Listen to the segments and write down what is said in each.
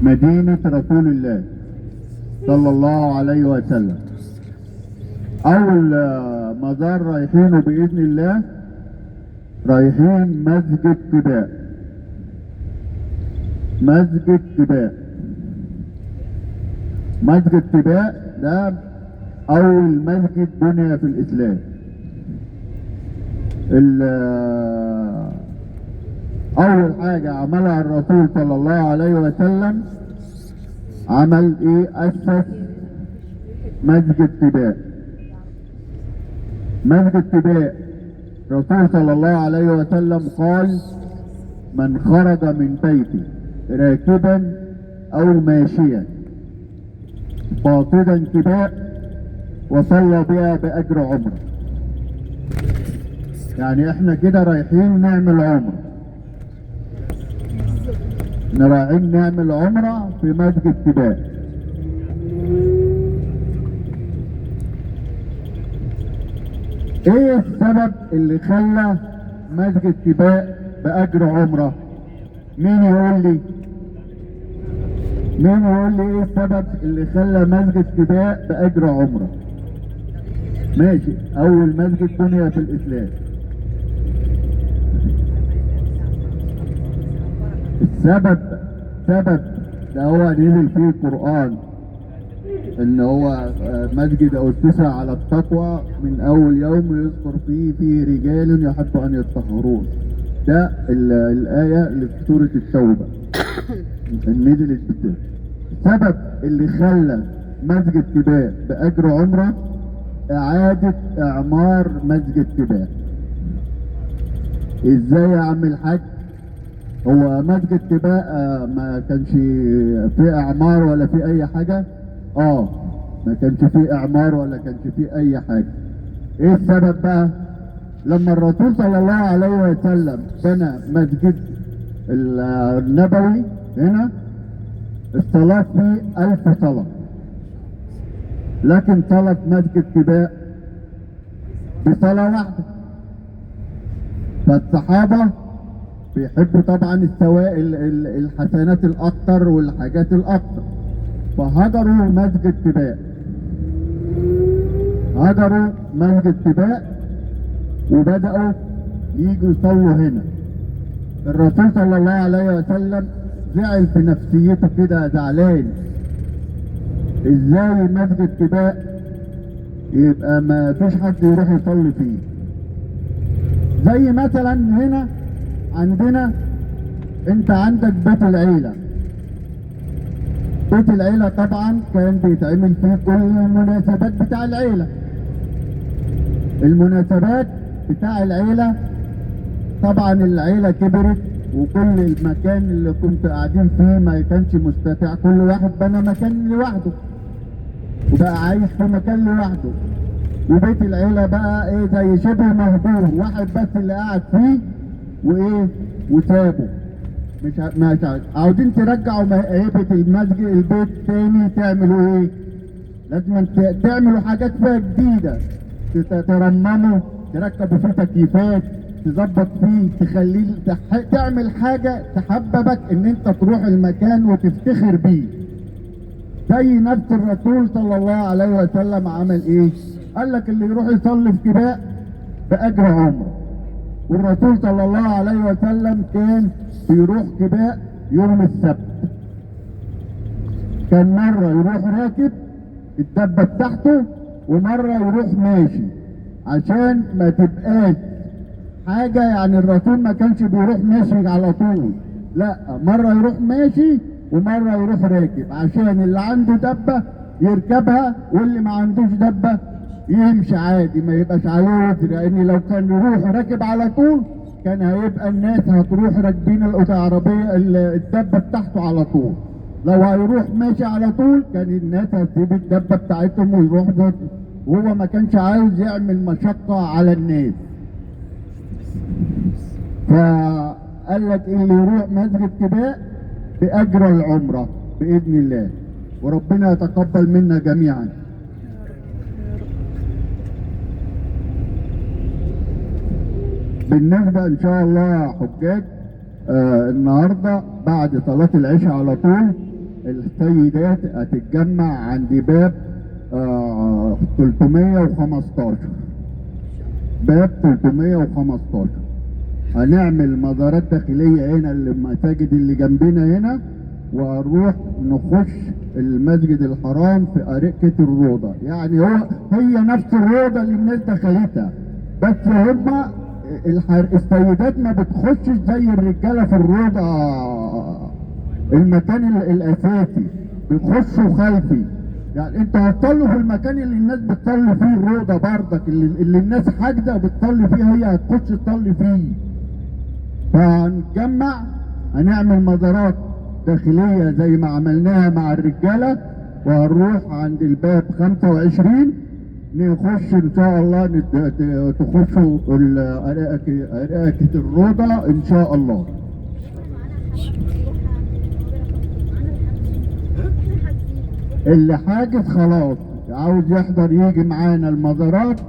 مدينة رسول الله صلى الله عليه وسلم. أول مزار رايحينه بإذن الله، رايحين مسجد قباء. مسجد قباء، مسجد قباء ده أول مسجد بني في الإسلام. أول حاجة عملها الرسول صلى الله عليه وسلم، عمل إيه؟ أسس مسجد قباء. مسجد قباء الرسول صلى الله عليه وسلم قال: من خرج من بيته راكبا أو ماشيا قاصدا قباء وصلى بها بأجر عمره. يعني احنا كده رايحين نعمل عمره، رايحين نعمل عمره في مسجد قباء. ايه السبب اللي خلى مسجد قباء بأجر عمره؟ مين يقول لي؟ مين يقول لي ايه السبب اللي خلى مسجد قباء بأجر عمره؟ ماشي، اول مسجد بني في الاسلام. السبب، سبب ده هو نزل فيه القرآن، ان هو مسجد اسس على التقوى من اول يوم يذكر فيه رجال يحب ان يتطهرون. ده الآية اللي في سورة التوبة اللي نزلت بالتالي. السبب اللي خلى مسجد قباء بأجر عمره إعادة إعمار مسجد قباء. إزاي يا عم الحاج؟ هو مسجد قباء ما كانش فيه إعمار ولا فيه أي حاجة؟ ما كانش فيه إعمار ولا كانش فيه أي حاجة. إيه السبب بقى؟ لما الرسول صلى الله عليه وسلم بنى مسجد النبوي هنا، الصلاة فيه 1000 صلاة، لكن صلاة مسجد قباء بصلاة واحدة. فالصحابة بيحبوا طبعا السوائل الحسنات الأكتر والحاجات الأكتر، فهجروا مسجد قباء، هجروا مسجد قباء وبدأوا يجوا يصلوا هنا. الرسول صلى الله عليه وسلم زعل في نفسيته كده، زعلان ازاي مسجد قباء يبقى ما فيش حد يروح يصلي فيه. زي مثلا هنا عندنا، انت عندك بيت العيلة. بيت العيلة طبعا كان بيتعمل فيه كل المناسبات بتاع العيلة. المناسبات بتاع العيلة طبعا العيلة كبرت، وكل المكان اللي كنت قاعدين فيه ما كانش مستطيع، كل واحد بنى مكان لوحده وبقى عايش في مكان لوحده. وبيت العيلة بقى ايه، زي شبه مهجور، واحد بس اللي قاعد فيه وايه وسابه. مش عاوزين ترجعوا هيبة المسجد البيت تاني، تعملوا ايه؟ لازم تعملوا حاجات فيها جديدة، ترمموا، تركبوا فيه تكييفات، تظبط فيه، تخليه تعمل حاجة تحببك ان انت تروح المكان وتفتخر بيه. زي نفس الرسول صلى الله عليه وسلم عمل ايه؟ قال لك اللي يروح يصلي في قباء بأجر عمره. والرسول صلى الله عليه وسلم كان بيروح قباء يوم السبت، كان مرة يروح راكب الدبة بتاعته ومرة يروح ماشي، عشان ما تبقاش حاجة. يعني الرسول ما كانش بيروح ماشي على طول، لا، مرة يروح ماشي ومرة يروح راكب، عشان اللي عنده دبة يركبها واللي ما عندوش دبة يمشي عادي، ما يبقاش عليه وزر. لان لو كان يروح راكب على طول كان هيبقى الناس هتروح راكبين العربية الدبة بتاعته على طول. لو هيروح ماشي على طول كان الناس هتسيب الدبة بتاعتهم ويروح ده، وهو ما كانش عاوز يعمل مشقة على الناس. فقال لك اللي يروح مسجد قباء بأجر العمرة بإذن الله، وربنا يتقبل منا جميعا. بالنسبة إن شاء الله يا حجاج، النهاردة بعد صلاة العشاء على طول السيدات هتتجمع عند باب 315، باب 315. هنعمل مزارات داخلية هنا للمساجد اللي جنبنا هنا، وهنروح نخش المسجد الحرام في أرقة الروضة. يعني هي نفس الروضة اللي الناس دخلتها، بس هما السيدات ما بتخشش زي الرجالة في الروضة، المكان الأساسي بيخشوا خلفي. يعني انتوا هتصلوا في المكان اللي الناس بتصلي فيه، الروضة بردك اللي الناس حاجزة بتصلي فيه، هي هتخش تصلي فيه. فهنجمع، هنعمل مزارات داخلية زي ما عملناها مع الرجالة، وهنروح عند الباب 25 نخش إن شاء الله، تخشوا أرقة الروضة إن شاء الله. اللي حاجز خلاص عاوز يحضر يجي معانا المزارات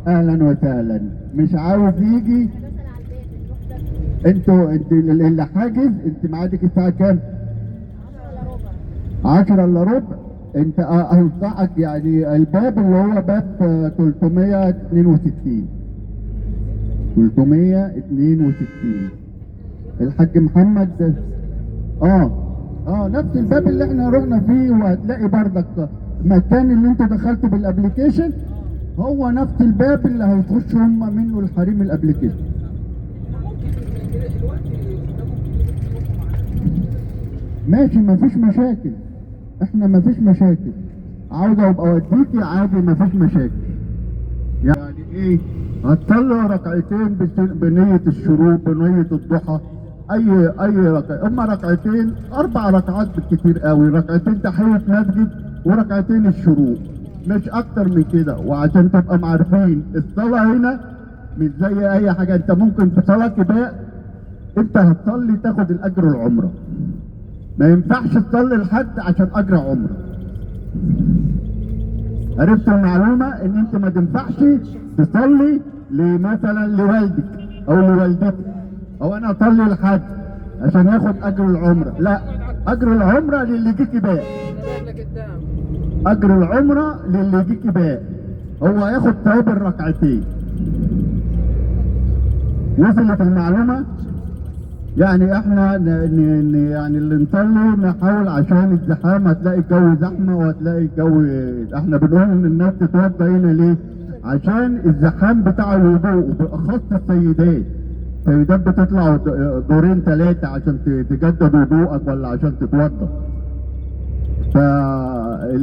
أهلا وسهلا، مش عاوز يجي انتوا اللي حاجز. انت ميعادك الساعة كام؟ 9:45. انت انصحك يعني الباب اللي هو باب 362، 362 الحاج محمد. نفس الباب اللي احنا رحنا فيه، وهتلاقي بردك مكان اللي انتوا دخلتوا بال application هو نفس الباب اللي هيخشوا هم منه الحريم ال application. ماشي، مفيش مشاكل، احنا مفيش مشاكل. عاوز ابقى اوديكي عادي، مفيش مشاكل. يعني ايه؟ هتصلوا ركعتين بنية الشروق، بنية الضحى، اي ركعة، اما ركعتين، 4 ركعات بالكتير قوي، ركعتين تحية مسجد وركعتين الشروق، مش اكتر من كده. وعشان تبقى معرفين الصلاة هنا مش زي اي حاجة، انت ممكن في صلاة كباء انت هتصلي تاخد الاجر العمرة، ما ينفعش تصلي لحد عشان اجر عمره. عرفت المعلومة؟ ان انت ما تنفعش تصلي لمثلا لوالدك او لوالدتك، او انا اصلي لحد عشان ياخد اجر العمرة، لا، اجر العمرة للي جه كباء، اجر العمرة للي جه كباء، هو ياخد ثواب الركعتين. وصلت المعلومة؟ يعني احنا يعني اللي نصلي نحاول عشان الزحام، هتلاقي الجو زحمة، وهتلاقي الجو، احنا بنقول ان الناس تتوضى هنا ليه؟ عشان الزحام بتاع الوضوء، وبالاخص السيدات. السيدات بتطلع دورين 3 عشان تجدد وضوءك ولا عشان تتوضى. فالصلاة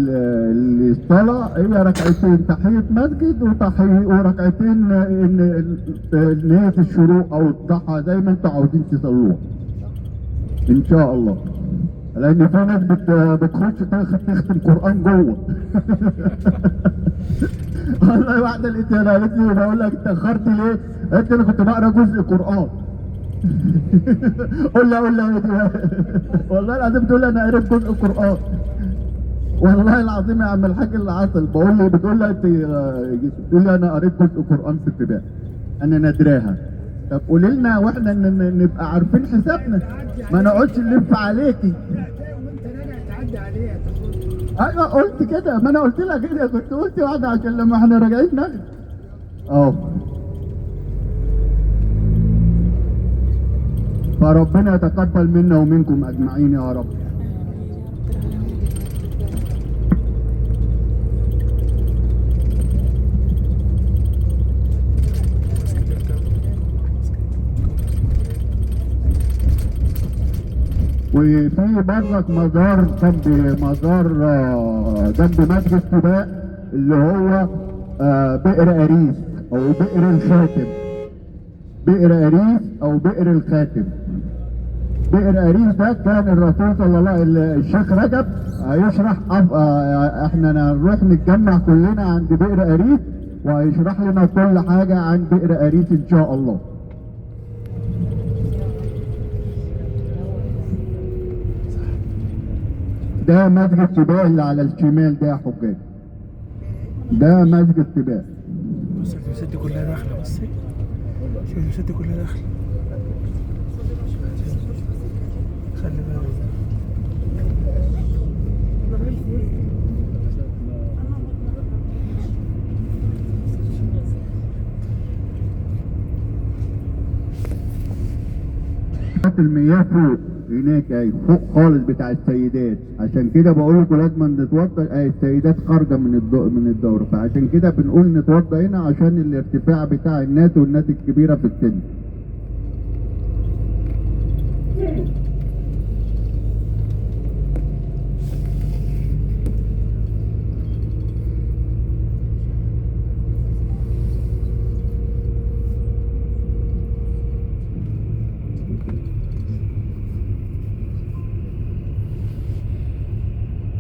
هي ركعتين تحية مسجد وركعتين نية الشروق أو الضحى، زي ما انتوا عاوزين تصلوها إن شاء الله. لأن في ناس بتخش تختم قرآن جوه. والله واحدة لقيتها قالت لي، بقول لك اتأخرت ليه؟ قالت لي أنا كنت بقرا جزء قرآن. قول لها والله العظيم بتقول لي أنا قريت جزء قرآن. والله العظيم يا عم الحاج اللي عسل، بقول لي، بتقول لي انت، بتقول لي انا قريت جزء قران في اتباع، انا نادراها. طب قولي لنا واحنا نبقى عارفين حسابنا، ما نقعدش نلف عليكي. ايوه قلت كده، ما انا قلت لها كده، كنت قلت واحدة عشان لما احنا راجعين ناخد. فربنا يتقبل منا ومنكم اجمعين يا رب. وفي برضك مزار جنب مزار جنب مسجد قباء اللي هو بئر أريس أو بئر الخاتم. بئر أريس أو بئر الخاتم. بئر أريس ده كان الرسول صلى الله عليه وسلم، الشيخ رجب هيشرح، احنا هنروح نتجمع كلنا عند بئر أريس وهيشرح لنا كل حاجة عن بئر أريس إن شاء الله. ده مسجد قباء اللي على الشمال ده يا حجاج، ده مسجد قباء. بص الفلوسات دي كلها داخله، بص الفلوسات دي كلها داخله، خلي بالك. المياه فوق هناك اهي، فوق خالص بتاع السيدات. عشان كده بقول لكم لازم نتوضى. اهي السيدات خارجه من الدورة، فعشان كده بنقول نتوضى هنا عشان الارتفاع بتاع الناس والناس الكبيرة في السن.